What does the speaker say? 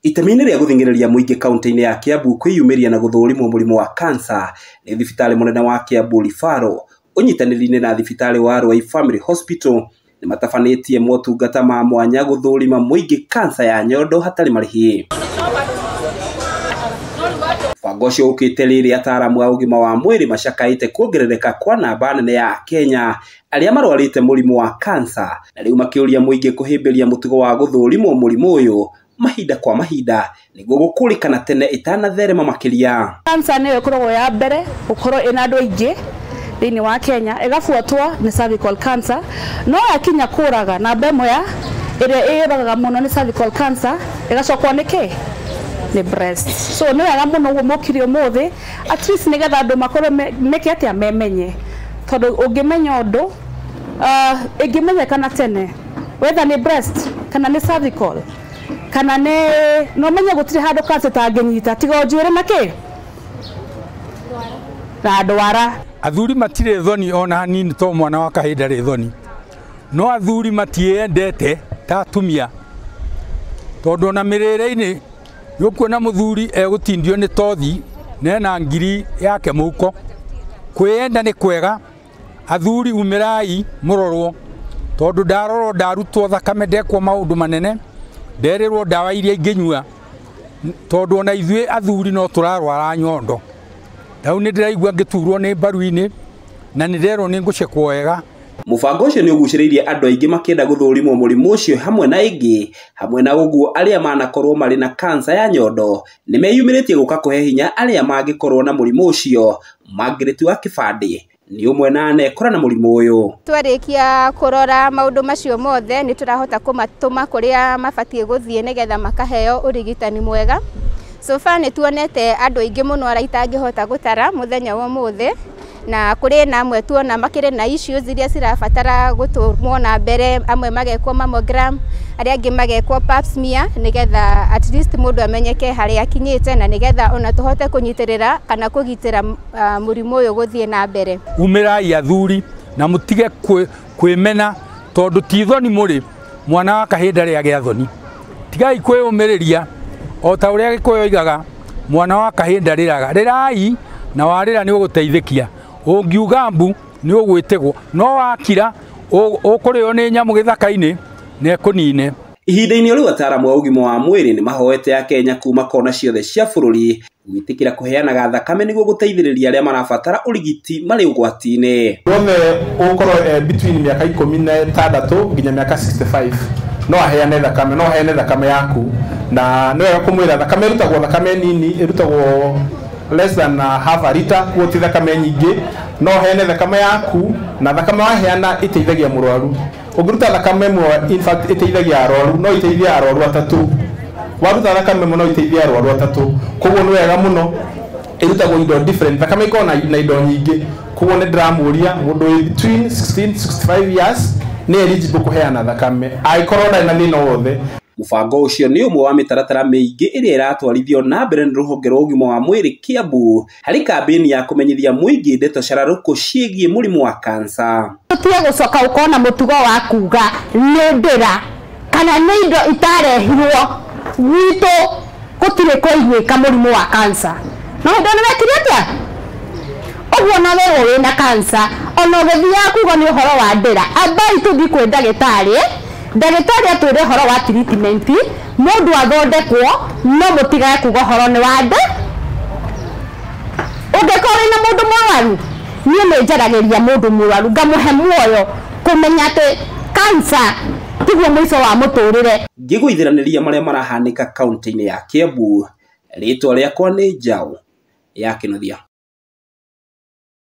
Itemi-inĩ rĩa gũthing'ĩrĩria mũingĩ kaunti-inĩ ya Kiambu kwĩyumĩria na gũthũrimwo mũrimũ wa kansa nĩ thibitarĩ mũnene wa Kiambu Referral ũnyitanĩri-inĩ na thibitarĩ wa Ruai Family Hospital nĩ matabanĩtie motungata ma mwanya gũthũrima mũingĩ kansa ya nyondo hatarĩ marĩhi. Mũbango ũcio ũkĩte rĩrĩ ataaramu a ũgima wa mwĩrĩ macakaĩte kuongerereka kwa namba nene ya Kenya arĩa marwarĩte mũrimũ wa kansa na rĩu makĩũria mũingĩ kũhĩmbĩria mũtugo wa gũthũrimwo mũrimũ ũyũ mahinda kwa mahinda nĩguo gũkũrĩkana tene ĩtanatherema makĩria. Kansa nĩyo ĩkoragwo ya mbere gũkorwo ĩna andũ aingĩ thĩinĩ wa Kenya, ĩgabuatwo nĩ cervical cancer, no yakinya kũraga namba ĩmwe ya ĩrĩa ĩragaga mũno nĩ cervical cancer, ĩgacokwo nĩ kĩ? Nĩ breast. So nĩ wega mũno ũguo mokire ũmũthĩ, at least nĩgetha andũ makorwo meke atĩa, memenye, tondũ ũngĩmenya ũndũ ĩngĩmenyekana tene whether nĩ breast kana nĩ cervical kana nĩ no menye gũtirĩ handũ cancer ĩtangĩnyita tiga o njuĩrĩ na kĩ na ndwara. Athuri matirĩ thoni ona hanini to mwana wa kahĩ ndarĩ thoni, no athuri matiendete ta atumia tondũ ona mĩrĩre-inĩ nĩ ũkuona mũthuri egũtindio nĩ tothi na ena ngiri yake mũhuko. Kwĩyenda nĩ kwega, athuri umĩrai mũrorwo, tondũ ndarorwo ndarutwo thakame ndekwo maũndũ manene, nderĩrwo ndawa iria ingĩnyua, tondũ ona ithuĩ athuri no tũrarwara nyondo. Rĩu nĩ ndĩraigua ngĩturwo nĩ mbaru-inĩ na nĩ nderwo nĩ ngũcekwo wega. Mũbango ũcio nĩ ũgucĩrĩirie andũ aingĩ makĩenda gũthũrimwo mũrimũ ũcio hamwe na ĩngĩ, hamwe na ũguo arĩa manakorwo marĩ na kansa ya nyondo nĩ meyumĩrĩtie gũka kũhe hinya arĩa mangĩkorwo na mũrimũ ũcio. Margaret wa Kĩbandĩ nĩ ũmwe na anekora na mũrimũ ũyũ. Twarĩkia kũrora maũndũ macio mothe nĩ tũrahota kũmatũma kũrĩa mabatiĩ gũthiĩ nĩgetha makaheo ũrigitani mwega. So far nĩ tuonete andũ aingĩ mũno arĩa itangĩhota gũtara mũthenya wa ũmũthĩ, na kũrĩ na amwe tuona makĩrĩ na issues iria cirabatara gũtũmwo na mbere, amwe magekwo mammogram, arĩa angĩ magekwo pap smear nĩgetha at least mũndũ amenyeke harĩa akinyĩte na nĩgetha ona tũhote kũnyitĩrĩra kana kũgitĩra mũrimũ ũyũ gũthiĩ na mbere. Umĩrai athuri na mũtige kwĩmena tondũ ti thoni mũrĩ, mwana wa kahĩ ndarĩ agĩa thoni. Tigai kwĩyũmĩrĩria o ta ũrĩa Gĩkũyũ oigaga, mwana wa kahĩ ndarĩraga. Rĩrai na warĩra nĩ ũgũteithĩkia, ũngiuga mbu nĩ ũgwĩtĩgwo, no wakira ũkũrĩo nĩ nyamũ gĩthaka-inĩ na ĩkũnine. Ihinda-inĩ rĩu ataaramu a ũgima wa mwĩrĩ nĩ mahoete Akenya kuma kona ciothe cia bũrũri gwĩtĩkĩra kũheanaga thakame nĩguo gũteithĩrĩria arĩa marabatara ũrigiti marĩ ũgwati-inĩ. Wothe ũkorwo between mĩaka 16 nginya mĩaka 65 no aheane thakame, no aheane thakame yaku, na nĩ wega kũmwĩra thakame ĩrutagwo thakame nini, ĩrutagwo less than half a liter, koguo ti thakame nyingĩ, no ũheane thakame yaku, na thakame waheana ĩteithagia mũrwaru. Ũngĩruta thakame ĩmwe in fact ĩteithagia arwaru, no ĩteithie arwaru atatũ. Waruta thakame ĩmwe no ĩteithie arwaru atatũ, koguo nĩ wega mũno. Ĩrutagwo indo different, thakame ĩkoragwo na indo nyingĩ, koguo nĩ ndĩramũria mũndũ wĩ between 16 65 years nĩ eligible kũheana thakame angĩkorwo ndarĩ na thĩna wothe. Mũbango ũcio nĩ ũmwe wa mĩtaratara mĩingĩ ĩrĩa ĩratwarithio na mbere nĩ rũhonge rwa ũgima wa mwĩrĩ Kiambu harĩ kambĩini ya kũmenyithia mũingĩ ndeto cararũkũ ciĩgiĩ mũrimũ wa kansa. Tũtige gũcoka ũkorwo na mũtugo wa kuga nĩ ndĩra kana nĩ indo itarehirwo gwitũ gũtirĩ kũiguĩka mũrimũ wa kansa. No hĩndĩ ĩyo nĩwekire atĩa? Ũguo na wewe wĩna kansa ona ũgĩthiaga kuga nĩ ũhoro wa ndĩra, ambai tũthiĩ kwĩ ndagĩtarĩ, ndagĩtarĩ atwĩre ũhoro wa treatment, mũndũ athondekwo, no mũtigage kuga ũhoro nĩ wa ndĩ. Ũngĩkorwo wĩna mũndũ mũrwaru, niĩ nĩ njaragĩria mũndũ mũrwaru ngamũhe muoyo kũmenya atĩ kansa tiguo mũico wa mũtũrĩre. Ngĩgũithiranĩria marĩa marahanĩka kaunti-inĩ ya Kiambu, rĩtwa rĩakwa nĩ Njaũ ya Kĩnuthia.